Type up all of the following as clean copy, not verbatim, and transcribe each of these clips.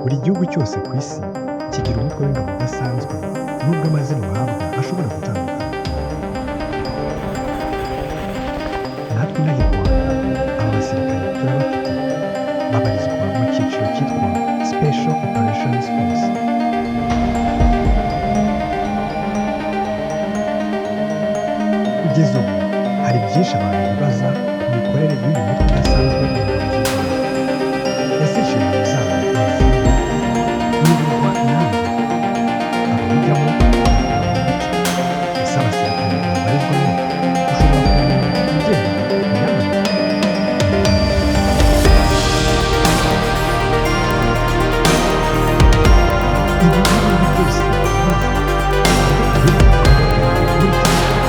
Buri gihugu cyose ku isi kigira umutwe w'ingabo udasanzwe, nubwo amazina uhabwa ashobora gutandukana. Natwe inaha i Rwanda aba basirikare turabafite, babarizwa mu cyiciro cyitwa Special Operations Force. Kugeza ubu hari byinshi abantu bibaza ku mikorere y'uyu mutwe udasanzwe w'ingabo z'u Rwanda. Ese inshingano zabo ni izihe? Uyoborwa nande? Abawujyamo bakuramo gute? Ese abasirikare babarizwamo ushobora kubamenya ugendeye ku myambarire? Ibi n'ibindi byose wibaza nibyo tugiye kubivugaho muri iki kiganiro.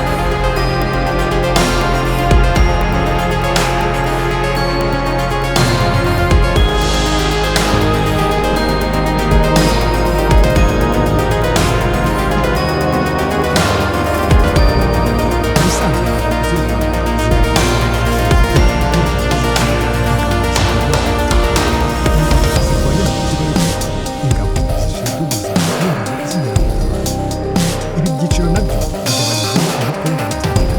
Ubusanzwe ingabo z'u Rwanda zirwanira zirwanira mu kirere, ingabo zishinzwe ubuzima n'ingabo z'inkeragutabara. Ibi byiciro nabyo bigabanyijemo imitwe y'ingabo itandukanye,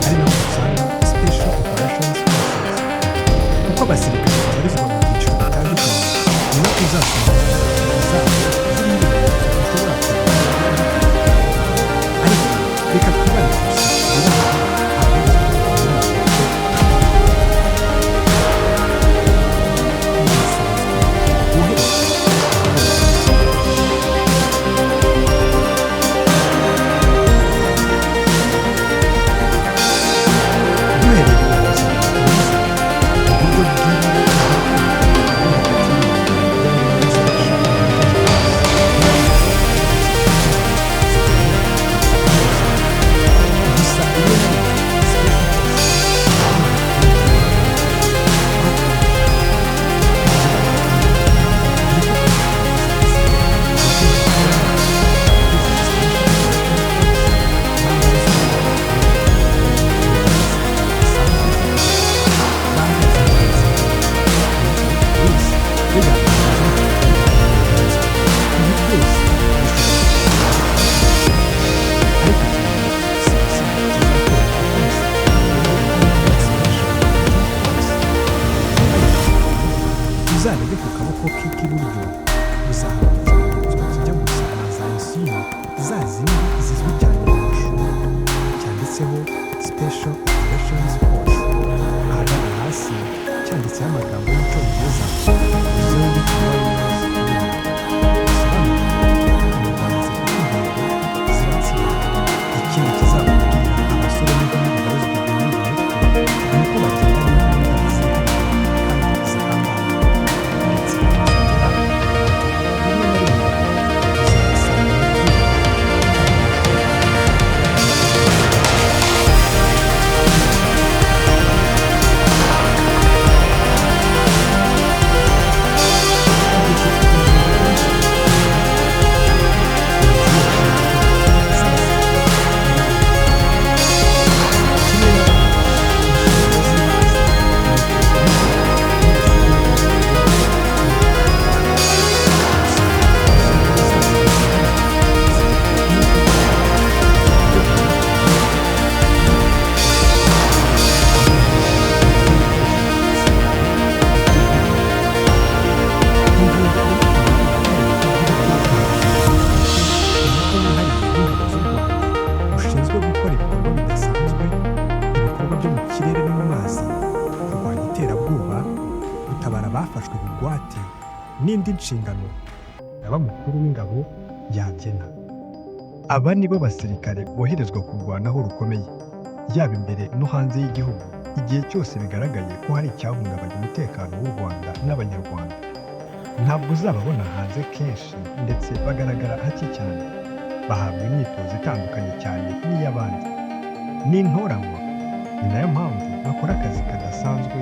ari naho dusanga Special Operations Forces. Uko abasirikare babarizwa mu byiciro bitandukanye, ni nako uzasanga inshingano zabo ziriho ibimenyetso ushobora kumenya bitandukanye. Ariko reka twibande gusa ku biranga ababarizwa muri uyu mutwe udasanzwe woherezwa aho. Duhereye ku mpuzankano nyirizina, uburyo bw'ibara ry'urukundo ruri hagati y'imyambaro y'abari muri Special Operations Force n'abandi zirwanira ku butaka muri rusange. Gusa rimwe na rimwe Special Forces aho kuba abagize Special Operations Force bambara ziriya mu gihe abasirikare basanzwe bambara ziriya z'ingabo. Buri wese we yambara iz'ingabo. Ibi byose bishobora kugaragaza ariko ikimenyetso simusiga kizakwereka ko umusirikare uri muri Special Operations Force yambaye impuzankano, uzarebe ku kaboko ke k'iburyo, uzahabona ikimenyetso kijya gusa na za insigne za zindi zizwi cyane mu mashuri, cyanditseho Special Operations Force. Ahagana hasi cyanditseho amagambo y'Icyongereza Resolute Warriors Wing, bisobanuye ngo indwanyi zifite intego ziratsinda. Ikindi kizakubwira abasore n'inkumi babarizwa muri uyu mutwe ni uko bagendana imbunda zihariye kandi zihambaye, ndetse bazongera rimwe na rimwe uzabasanga mu bwiherero cyangwa amashuri. Kugeza ku ngingo ni izihe nshingano z'abasirikare muri uyu mutwe? Kimwe n'abandi, inshingano z'ibanze ni ukurinda amahoro n'ubusugire bw'igihugu n'umutekano. Gusa inshingano zabo zihariye ziterwa n'uko bayoboye Ingingo ya 22 y'itegeko ry'u Rwanda umutwe wihariye w'ingabo z'u Rwanda ushinzwe gukora ibikorwa bidasanzwe, ibikorwa byo mu kirere no mu mazi, kurwanya iterabwoba, gutabara abafashwe bugwate n'indi nshingano umugaba mukuru w'ingabo yagena. Aba ni bo basirikare boherezwa kurwana aho rukomeye, yaba imbere no hanze y'igihugu, igihe cyose bigaragaye ko hari icyahungabanya umutekano w'u Rwanda n'Abanyarwanda. Ntabwo uzababona hanze kenshi ndetse bagaragara hake cyane. Bahabwa imyitozo itandukanye cyane n'iy'abandi. Ni intoranywa, ni nayo mpamvu bakora akazi kadasanzwe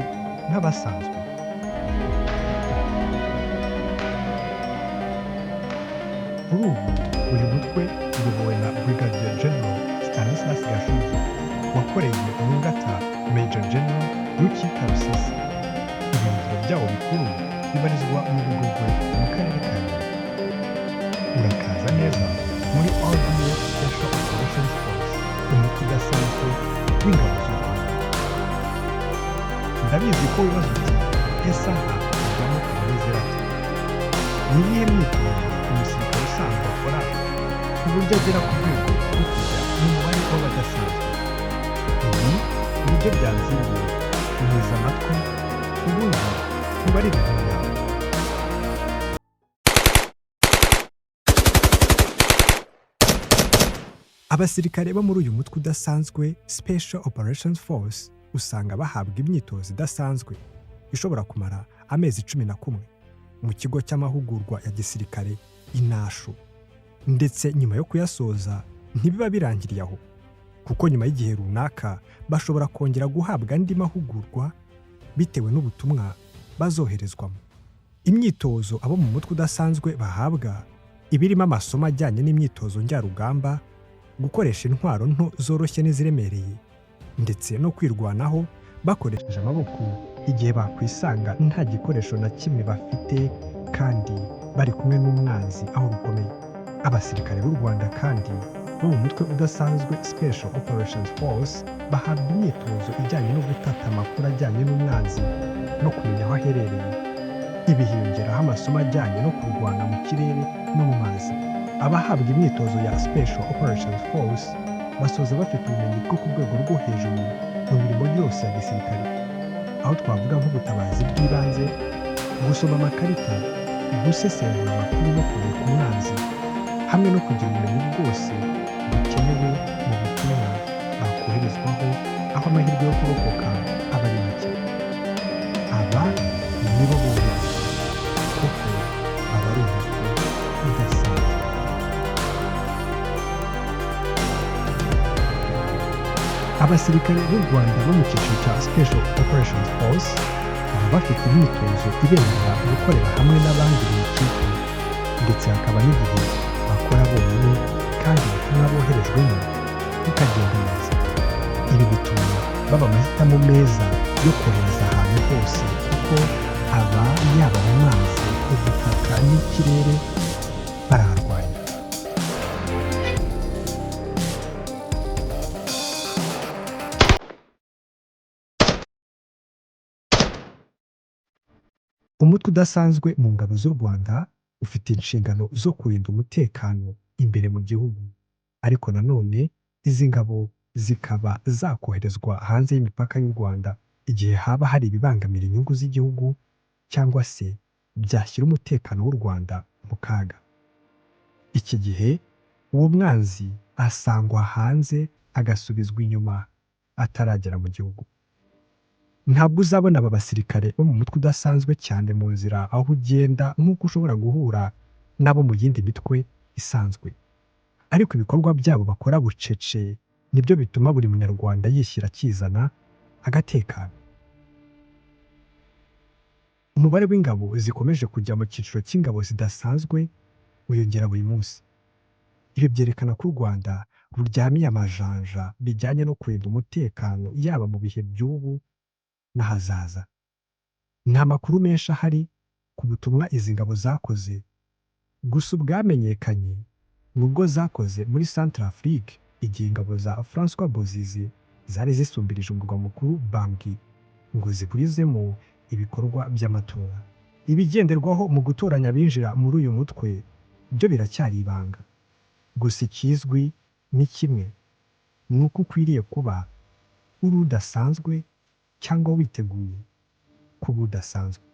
nk'abasanzwe. Kuri ubu uyu mutwe uyobowe na Brigadier General Stanislas Gashugi wakoreye mu ngata Major General Ruki Karusisi. Ibirindiro byawo bikuru Ibarizwa mu Bigogwe mu karere ka Nyabihu. Urakaza neza muri RDF Special Operations Force, umutwe udasanzwe w'ingabo z'u Rwanda. Ndabizi ko wibaza uti: "Ese aha hajyamo abameze bate? Ni iyihe myitozo umusirikare usanzwe akora ku buryo agera ku rwego rwo kujya mu mubare w'abadasanzwe?" Ibi nibyo byanzinduye. Ntiza amatwi ubundi nkubarire inkuru yawe. Abasirikare bo muri uyu mutwe udasanzwe, Special Operations Force, usanga bahabwa imyitozo idasanzwe ishobora kumara amezi 11 mu kigo cy'amahugurwa ya gisirikare i Nasho. Ndetse nyuma yo kuyasoza ntibiba birangiriye aho, kuko nyuma y'igihe runaka bashobora kongera guhabwa andi mahugurwa bitewe n'ubutumwa bazoherezwamo. Imyitozo abo mu mutwe udasanzwe bahabwa iba irimo amasomo ajyanye n'imyitozo njyarugamba, gukoresha intwaro nto zoroshye n'iziremereye, ndetse no kwirwanaho bakoresheje amaboko igihe bakwisanga nta gikoresho na kimwe bafite kandi bari kumwe n'umwanzi aho rukomeye. Abasirikare b'u Rwanda kandi bo mu mutwe udasanzwe Special Operations Force bahabwa imyitozo ijyanye no gutata amakuru ajyanye n'umwanzi no kumenya aho aherereye. Ibi hiyongeraho amasomo ajyanye no kurwana mu kirere no mu mazi. Abahabwa imyitozo ya Special Operations Force basoza bafite ubumenyi bwo ku rwego rwo hejuru mu mirimo yose ya gisirikare, aho twavuga nk'ubutabazi bw'ibanze, gusoma amakarita, gusesengura amakuru no kuneka umwanzi, hamwe no kugira ubumenyi bwose bukenewe mu butumwa bakoherezwaho aho amahirwe yo kurokoka aba ari make. Aba nibo boherezwa kuko aba ari umutwe udasanzwe. Abasirikare b'u Rwanda bo mu cyiciro cya Special Operations Force baba bafite imyitozo ibemerera gukorera hamwe n'abandi mu ikipe, ndetse hakaba n'igihe bakora bonyine kandi ubutumwa boherejwemo bukagenda neza. Ibi bituma baba amahitamo meza yo kohereza ahantu hose, kuko aba yaba mu mazi, ubutaka n'ikirere baraharwanya. Umutwe udasanzwe mu ngabo z'u Rwanda ufite inshingano zo kurinda umutekano imbere mu gihugu, ariko nanone izi ngabo zikaba zakoherezwa hanze y'imipaka y'u Rwanda igihe haba hari ibibangamira inyungu z'igihugu cyangwa se byashyira umutekano w'u Rwanda mu kaga. Iki gihe uwo mwanzi asangwa hanze agasubizwa inyuma ataragera mu gihugu. Ntabwo uzabona aba basirikare bo mu mutwe udasanzwe cyane mu nzira aho ugenda nk'uko ushobora guhura n'abo mu yindi mitwe isanzwe. Ariko ibikorwa byabo bakora bucece nibyo bituma buri munyarwanda yishyira akizana agatekana. Umubare w'ingabo zikomeje kujya mu cyiciro cy'ingabo zidasanzwe wiyongera buri munsi. Ibi byerekana ko u Rwanda ruryamiye amajanja bijyanye no kurinda umutekano yaba mu bihe by'ubu n'ahazaza. Nta makuru menshi ahari ku butumwa izi ngabo zakoze, gusa ubwamenyekanye ni ubwo zakoze muri Centrafrique igihe ingabo za François Bozize zari zisumbirije umurwa mukuru Bangui ngo ziburizemo ibikorwa by'amatora. Ibigenderwaho mu gutoranya abinjira muri uyu mutwe byo biracyari ibanga. Gusa ikizwi ni kimwe, ni uko ukwiriye kuba uri udasanzwe cyangwa witeguye kuba udasanzwe.